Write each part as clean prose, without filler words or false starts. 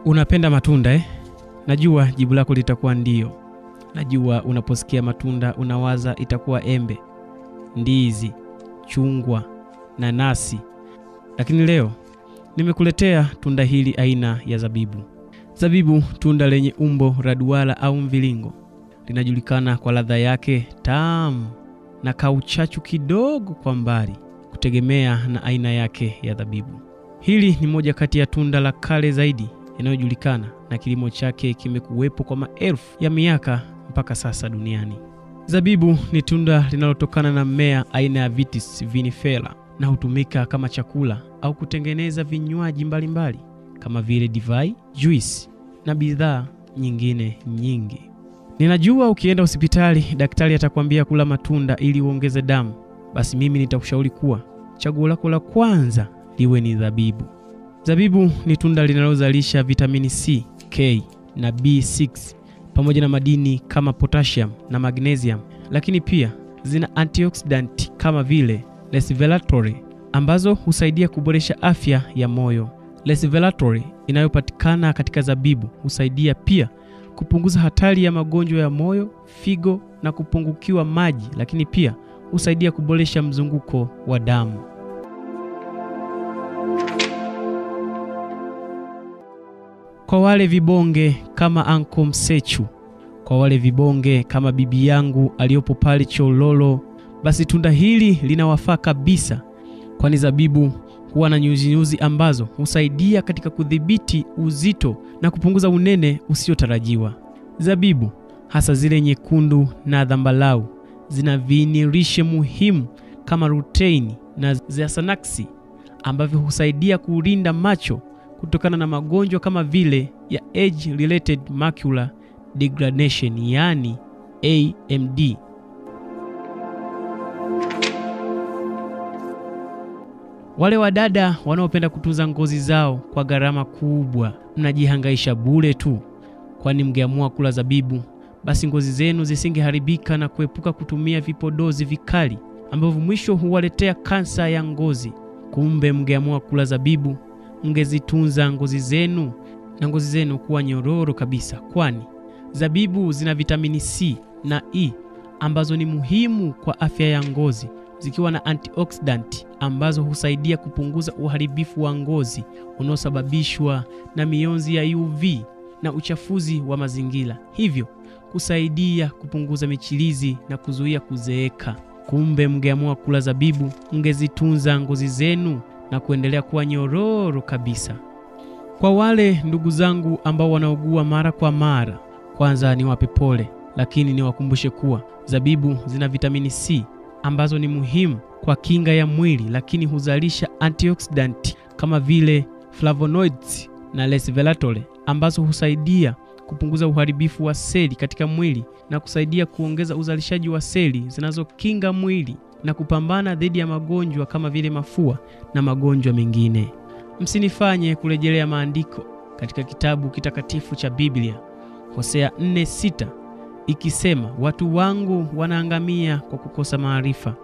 Unapenda matunda eh? Najua jibu lako litakuwa ndio. Najua unaposikia matunda unawaza itakuwa embe, ndizi, chungwa, nanasi. Lakini leo nimekuletea tunda hili aina ya zabibu. Zabibu, tunda lenye umbo la duara au mviringo, linajulikana kwa ladha yake tamu na kauchachu kidogo kwa mbali, kutegemea na aina yake ya zabibu. Hili ni moja kati ya tunda la kale zaidi yanayojulikana, na kilimo chake kimekuwepo kwa maelfu ya miaka mpaka sasa duniani. Zabibu ni tunda linalotokana na mmea aina ya Vitis vinifera na hutumika kama chakula au kutengeneza vinywaji mbalimbali kama vile divai, juice na bidhaa nyingine nyingi. Ninajua ukienda hospitali daktari atakwambia kula matunda ili uongeze damu. Basi mimi nitakushauri kuwa chaguo lako la kwanza liwe ni zabibu. Zabibu ni tunda linalozalisha vitamini C, K na B6 pamoja na madini kama potassium na magnesium, lakini pia zina antioxidant kama vile resveratrol ambazo husaidia kuboresha afya ya moyo. Resveratrol inayopatikana katika zabibu husaidia pia kupunguza hatari ya magonjwa ya moyo, figo na kupungukiwa maji, lakini pia husaidia kuboresha mzunguko wa damu. Kwa wale vibonge kama Anko Msechu, kwa wale vibonge kama bibi yangu aliyopo pale Chololo, basi tunda hili linawafaa kabisa, kwani zabibu huwa na nyuzinyuzi ambazo husaidia katika kudhibiti uzito na kupunguza unene usiotarajiwa. Zabibu, hasa zile nyekundu na dhambalau, zina viinilishe muhimu kama lutein na zeaxanthin ambavyo husaidia kulinda macho kutokana na magonjwa kama vile ya age related macular degradation, yani AMD. Wale wadada wanaopenda kutunza ngozi zao kwa gharama kubwa, mnajihangaisha bure tu, kwani mngeamua kula zabibu basi ngozi zenu zisingeharibika na kuepuka kutumia vipodozi vikali ambavyo mwisho huwaletea kansa ya ngozi. Kumbe mngeamua kula zabibu, mngezitunza ngozi zenu na ngozi zenu kuwa nyororo kabisa, kwani zabibu zina vitamini C na E ambazo ni muhimu kwa afya ya ngozi, zikiwa na antioxidant ambazo husaidia kupunguza uharibifu wa ngozi unaosababishwa na mionzi ya UV na uchafuzi wa mazingira, hivyo kusaidia kupunguza michirizi na kuzuia kuzeeka. Kumbe mngeamua kula zabibu, mngezitunza ngozi zenu na kuendelea kuwa nyororo kabisa. Kwa wale ndugu zangu ambao wanaugua mara kwa mara, kwanza niwape pole, lakini niwakumbushe kuwa zabibu zina vitamini C ambazo ni muhimu kwa kinga ya mwili, lakini huzalisha antioxidant kama vile flavonoids na resveratrol ambazo husaidia kupunguza uharibifu wa seli katika mwili na kusaidia kuongeza uzalishaji wa seli zinazokinga mwili na kupambana dhidi ya magonjwa kama vile mafua na magonjwa mengine. Msinifanye kurejelea maandiko katika kitabu kitakatifu cha Biblia, Hosea 4:6, ikisema, watu wangu wanaangamia kwa kukosa maarifa.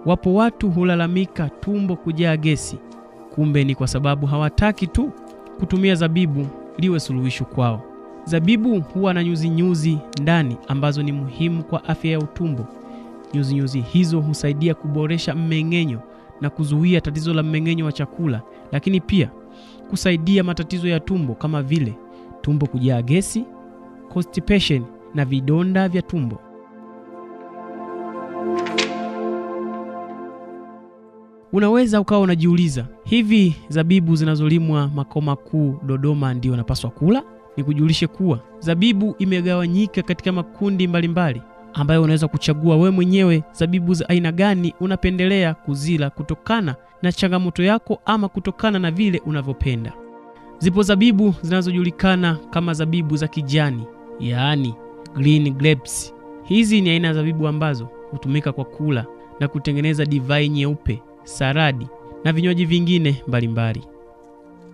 Wapo watu hulalamika tumbo kujaa gesi, kumbe ni kwa sababu hawataki tu kutumia zabibu liwe suluhisho kwao. Zabibu huwa na nyuzinyuzi ndani ambazo ni muhimu kwa afya ya utumbo. Nyuzinyuzi hizo husaidia kuboresha mmeng'enyo na kuzuia tatizo la mmeng'enyo wa chakula, lakini pia kusaidia matatizo ya tumbo kama vile tumbo kujaa gesi, constipation na vidonda vya tumbo. Unaweza ukawa unajiuliza, hivi zabibu zinazolimwa makao makuu Dodoma ndio napaswa kula? Nikujulishe kuwa zabibu imegawanyika katika makundi mbalimbali ambayo unaweza kuchagua we mwenyewe zabibu za aina gani unapendelea kuzila kutokana na changamoto yako ama kutokana na vile unavyopenda. Zipo zabibu zinazojulikana kama zabibu za kijani, yaani green grapes. Hizi ni aina za zabibu ambazo hutumika kwa kula na kutengeneza divai nyeupe, saradi na vinywaji vingine mbalimbali.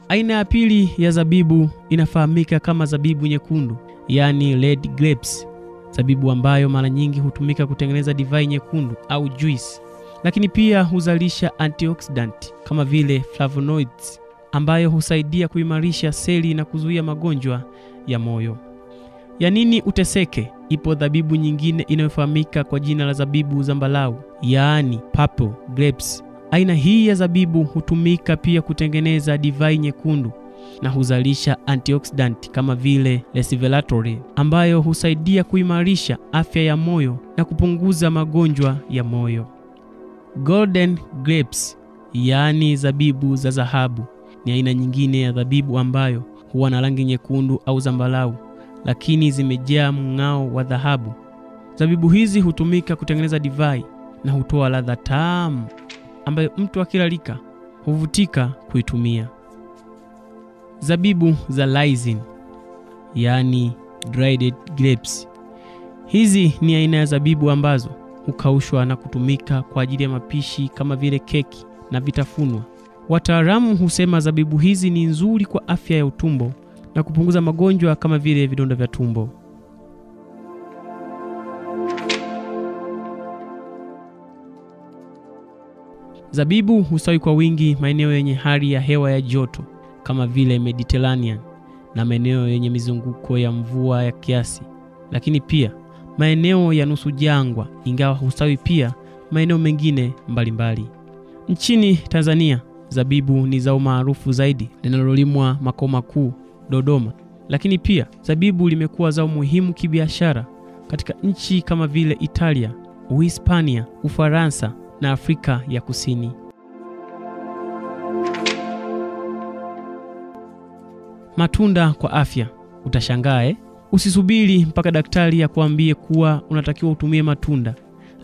Aina ya pili ya zabibu inafahamika kama zabibu nyekundu, yani red grapes, zabibu ambayo mara nyingi hutumika kutengeneza divai nyekundu au juice, lakini pia huzalisha antioxidant kama vile flavonoids ambayo husaidia kuimarisha seli na kuzuia magonjwa ya moyo. Ya nini uteseke? Ipo zabibu nyingine inayofahamika kwa jina la zabibu zambalau, yaani purple grapes. Aina hii ya zabibu hutumika pia kutengeneza divai nyekundu na huzalisha antioxidant kama vile resveratrol ambayo husaidia kuimarisha afya ya moyo na kupunguza magonjwa ya moyo. Golden grapes, yaani zabibu za dhahabu, ni aina nyingine ya zabibu ambayo huwa na rangi nyekundu au zambarau, lakini zimejaa mng'ao wa dhahabu. Zabibu hizi hutumika kutengeneza divai na hutoa ladha tamu ambayo mtu akilalika huvutika kuitumia. Zabibu za raisin, yaani dried grapes. Hizi ni aina ya zabibu ambazo hukaushwa na kutumika kwa ajili ya mapishi kama vile keki na vitafunwa. Wataalamu husema zabibu hizi ni nzuri kwa afya ya utumbo na kupunguza magonjwa kama vile vidonda vya tumbo. Zabibu hustawi kwa wingi maeneo yenye hali ya hewa ya joto kama vile Mediterranean na maeneo yenye mizunguko ya mvua ya kiasi, lakini pia maeneo ya nusu jangwa, ingawa hustawi pia maeneo mengine mbalimbali. Nchini Tanzania, zabibu ni zao maarufu zaidi linalolimwa makao makuu Dodoma, lakini pia zabibu limekuwa zao muhimu kibiashara katika nchi kama vile Italia, Uhispania, Ufaransa na Afrika ya Kusini. Matunda kwa afya. Utashangaa Usisubiri mpaka daktari akuambie kuwa unatakiwa utumie matunda.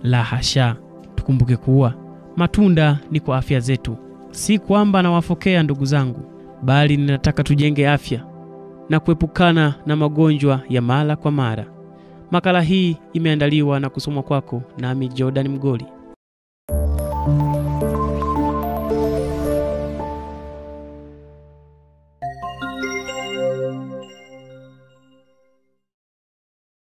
La hasha. Tukumbuke kuwa matunda ni kwa afya zetu. Si kwamba nawafokea ndugu zangu, bali ninataka tujenge afya na kuepukana na magonjwa ya mara kwa mara. Makala hii imeandaliwa na kusomwa kwako nami Jordan Mgoli.